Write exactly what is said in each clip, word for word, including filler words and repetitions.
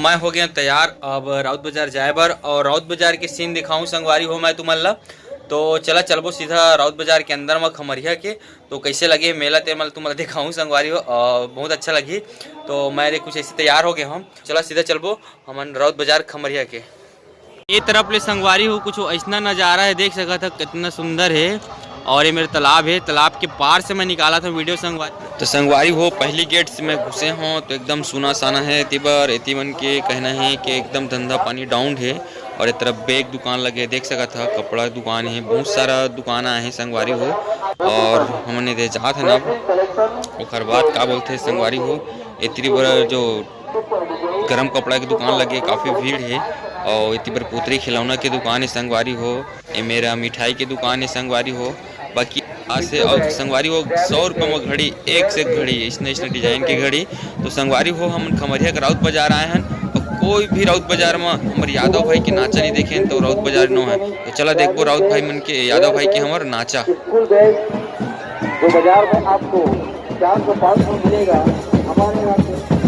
मैं हो गया तैयार अब राउत बाजार जाए बर, और राउत बाजार के सीन दिखाऊं संगवारी हो मैं तुमन ला। तो चला चलबो सीधा राउत बाजार के अंदर म खमरिया के। तो कैसे लगे मेला ते मैं तुमन ला दिखाऊं संगवारी हो, और बहुत अच्छा लगी। तो मैं देख कुछ ऐसे तैयार हो गए हम, चला सीधा चलबो हमन राउत बाजार खमरिया के। ए तरफ ले संगवारी हो कुछ ऐसना नजारा है, देख सकत ह कितना सुंदर है। और ये मेरा तालाब है, तालाब के पार से मैं निकाला था वीडियो संगवारी। तो संगवारी हो पहली गेट से मैं घुसे हों तो एकदम सुना साना है एती बर, एती मन के कहना है कि एकदम धंधा पानी डाउन है। और ए तरफ बैग दुकान लगे देख सकत ह, कपड़ा दुकान है, बहुत सारा दुकान आए हैं संगवारी हो। और हमन एदे जात है ना, ओकर बाद का बोलते संगवारी हो, एतरी बर जो गरम कपड़ा के दुकान लगे, काफी भीड़ हे। और एती बर पुतरी खिलौना के दुकान हे संगवारी हो। ए मेरा मिठाई के दुकान हे संगवारी हो। बाकी आज से और संगवारी हो, सौ रुपये में घड़ी, एक से एक घड़ी, इसने इसने डिजाइन के घड़ी। तो संगवारी हो, हम खमरिया के राउत बाजार आए हैं और कोई भी राउत बाजार में हमर यादव भाई के नाचा नहीं देखे हैं, तो राउत बाजार नो है। तो चला देखबो राउत भाई मन के, यादव भाई के हमर नाचा। स्कूल बैग जो बाजार में आपको चार सौ पाँच सौ मिलेगा, हमारे यहाँ से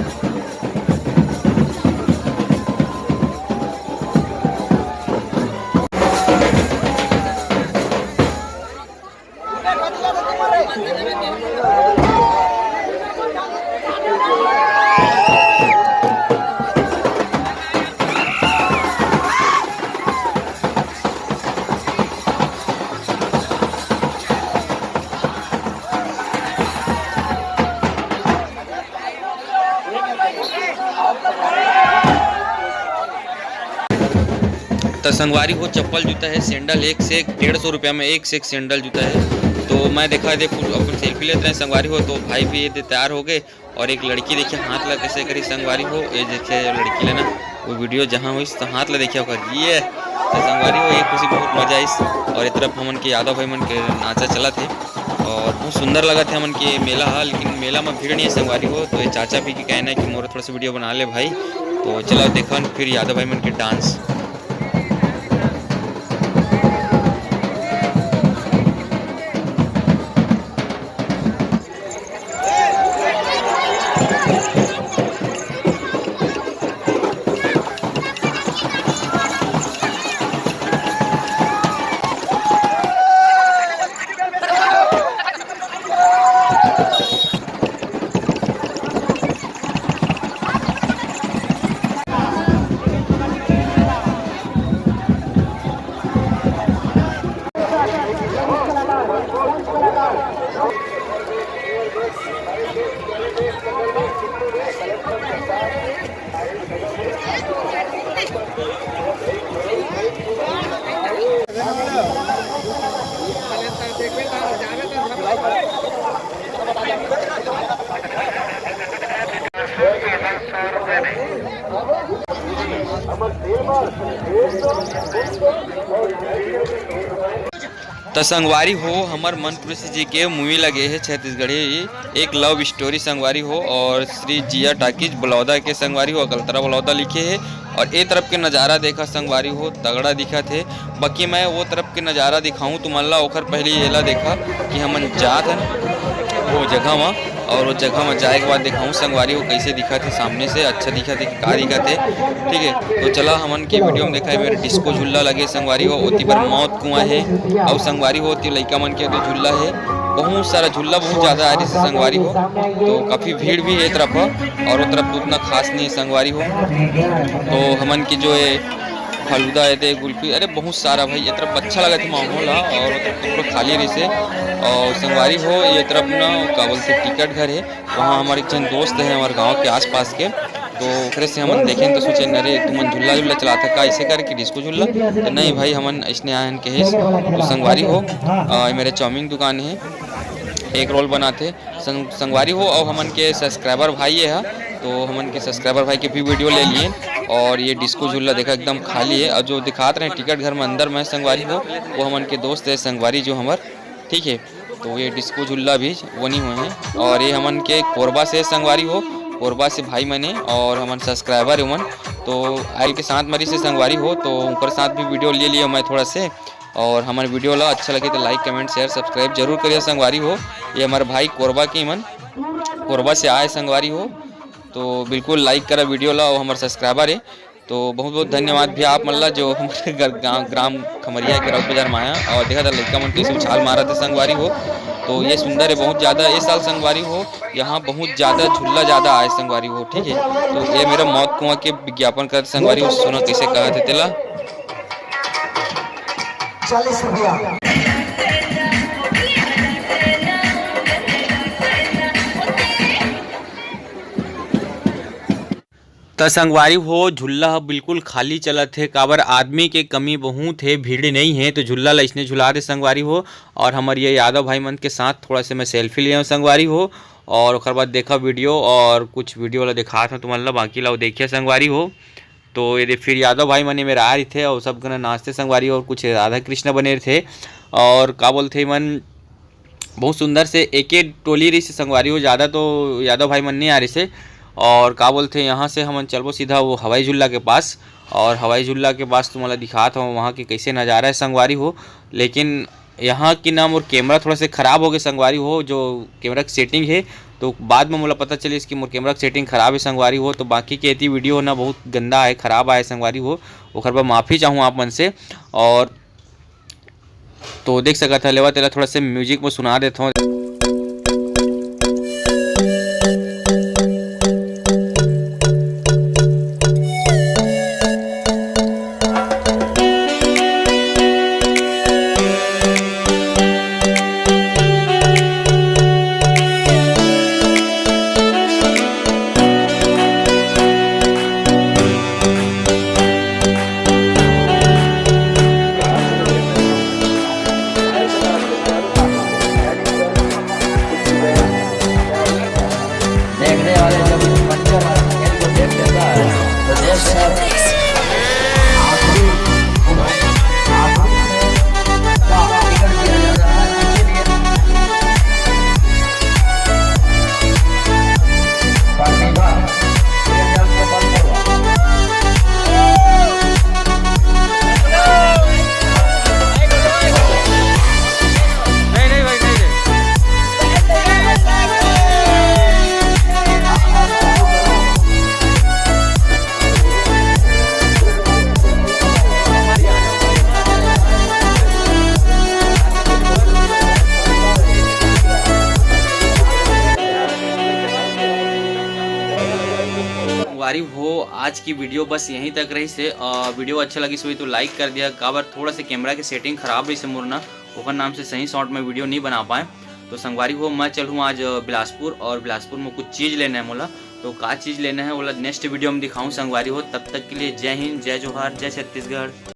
त संगवारी हो, चप्पल जूता हे, सैंडल एक से एक डेढ़ सौ रुपया में एक से एक सैंडल जूता हे। तो मैं देखा दे फुल अपन सेल्फी लेत रहे संगवारी हो, तो भाई भी ये दे तैयार हो गए। और एक लड़की देखिए हाथ ला कैसे करी संगवारी हो, ये देखिए लड़की लेना वो वीडियो जहाँ होइस तो हाथ ला देखिए ओकर ये तो संगवारी हो, ये खुशी बहुत मजा आइस। और ए तरफ हमन के यादव भाई मन के नाचा चलत हे और बहुत सुंदर लगत हे हमन के मेला हा, लेकिन मेला में भीड़ नहीं है संगवारी हो। तो ये चाचा भी के कहना है कि मोर थोड़ा सा वीडियो बना ले भाई। तो चला देखन फिर यादव भाई मन के डांस। त संगवारी हो, हमर मन पुरुष जी के मूवी लगे हे छत्तीसगढ़ी, एक लव स्टोरी संगवारी हो, और श्री जिया टाकीज बलौदा के संगवारी हो, अकलतरा बलौदा लिखे हे। और ए तरफ के नज़ारा देखा संगवारी हो, तगड़ा दिखत हे। बाकी मैं वो तरफ के नज़ारा दिखाऊं तुमन ला, ओखर पहले ये ला देखा कि हमन जात हन वो जगह मा, और वो जगह मा जाए के बाद दिखाऊं संगवारी हो कैसे दिखत हे सामने से, अच्छा दिखत हे कि का दिखत हे। ठीक है, तो चला हमन के वीडियो में देखा है मेरे डिस्को झूला लगे संगवारी हो, ओती बर मौत कुआं है, और संगवारी हो ओती लइका मन के तो झूला है, बहुत सारा झूला, बहुत ज़्यादा आ रही है संगवारी हो। तो काफ़ी भीड़ भी है ए तरफ, और वो तरफ तो उतना खास नहीं है संगवारी हो। तो हमन की जो है फलूदा है, दे गुल्फी, अरे बहुत सारा भाई, ये तरफ अच्छा लगा था माहौल हा, और वो तरफ तो पूरा खाली रही से। और संगवारी हो, ये तरफ ना का बोलते टिकट घर है, वहाँ हमारे एक जन दोस्त है हमारे गाँव के आसपास के, तो ओकरे से हमन देखें तो सोचे, "अरे तुमन झूला झूला चलाता का, ऐसे करके डिस्को झूला?" तो नहीं भाई, हमन ऐसने आए हन कहेस। तो संगवारी हो, अ, मेरे चाउमीन दुकान है, एग रोल बनाते संग-, संगवारी हो, और हमन के सब्सक्राइबर भाई ये है, तो हमन के सब्सक्राइबर भाई के भी वीडियो ले लिए। और ये डिस्को झूला देखा एकदम खाली है, और जो दिखात रहे टिकट घर में अंदर में संगवारी हो, वो हमन के दोस्त है संगवारी जो हमर, ठीक है। तो ये डिस्को झूला भी बनी हुए हैं, और ये हमन के कोरबा से संगवारी हो, कोरबा से भाई मने और हमन सब्सक्राइबर उमन, तो आई के साथ मरी से संगवारी हो, तो उनकर साथ भी वीडियो ले लिया मैं थोड़ा से। और हमारे वीडियो ला अच्छा लगे तो लाइक, कमेंट, शेयर, सब्सक्राइब जरूर करिए संगवारी हो। ये हमारे भाई कोरबा के मन, कोरबा से आए संगवारी हो। तो बिल्कुल like करा video ला, वो हमर subscriber है। तो बहुत बहुत धन्यवाद भैया आप मन ला, जो हमर घर, गाँव, ग्राम खमरिया के राउत बाजार में आया और देखा था लइका मन कैसे उछाल मारा थे संगवारी हो। तो ये सुंदर है बहुत ज़्यादा। ये साल संगवारी हो, यहाँ बहुत ज़्यादा झूला ज़्यादा आए संगवारी हो, ठीक है। तो ये मेरा मौत कुआं के विज्ञापन करत संगवारी हो, सुना कैसे कहा थे तेला। चालीस रुपया। त संगवारी हो, झुल्ला ह बिल्कुल खाली चलत हे, काबर आदमी के कमी बहुत हे, भीड़ नहीं हे, तो झुल्ला ल अइसने झुला दे संगवारी हो। और हमर ये यादव भाई मन के साथ थोड़ा से मैं selfie ले आऊँ संगवारी हो, और ओकर बाद देखा video, और कुछ video ला दिखात हूँ तुमन ला, बाकी ला देखिए संगवारी हो। तो ये दे फिर यादव भाई मन ये मेर आए रहिथे और सब गना नाचते संगवारी, और कुछ राधा कृष्ण बने रहिथे, और का बोलथे मन, बहुत सुंदर से एके टोली रहिसे संगवारी हो, ज़्यादा तो यादव भाई मन नहीं आ रहिसे। और का बोलथे, यहाँ से हमन चलबो सीधा वो हवाई झुल्ला के पास, और हवाई झुल्ला के पास तुम्हारा दिखात हूँ वहाँ के कैसे नज़ारा है संगवारी हो। लेकिन यहाँ की ना मोर camera थोड़ा से ख़राब हो गए संगवारी हो, जो camera की setting है, तो बाद में मोला पता चलिस कि मोर camera की setting ख़राब है संगवारी हो। तो बाकी के एती video ना बहुत गंदा आए, ख़राब आए संगवारी हो, ओखर बर माफ़ी चाहूँ आप मन से। और तो देख सकत ह, लेवा तेला थोड़ा से music में सुना देथव। देखने वाले जब बच्चा हमारा खेल को देख लेता है, तो देश का आखिरी, आखिरी का टिकट दिया जाता है। प्रतिभा, ये जब से बंद हुआ। नहीं, नहीं भाई, नहीं रे। संगवारी हो, आज की video बस यहीं तक रहिसे। अ, video अच्छा लगिस होही तो like कर दिया, काबर थोड़ा से camera के setting खराब रहिसे मोर ना, ओकर नाम से सही shot में video नहीं बना पाए। तो संगवारी हो, मैं चलूँ आज, अ, बिलासपुर, और बिलासपुर में कुछ चीज़ लेना है मोला। तो का चीज़ लेना है, ओला next video में दिखाऊँ संगवारी हो। तब तक के लिए जय हिंद, जय जोहार, जय छत्तीसगढ़।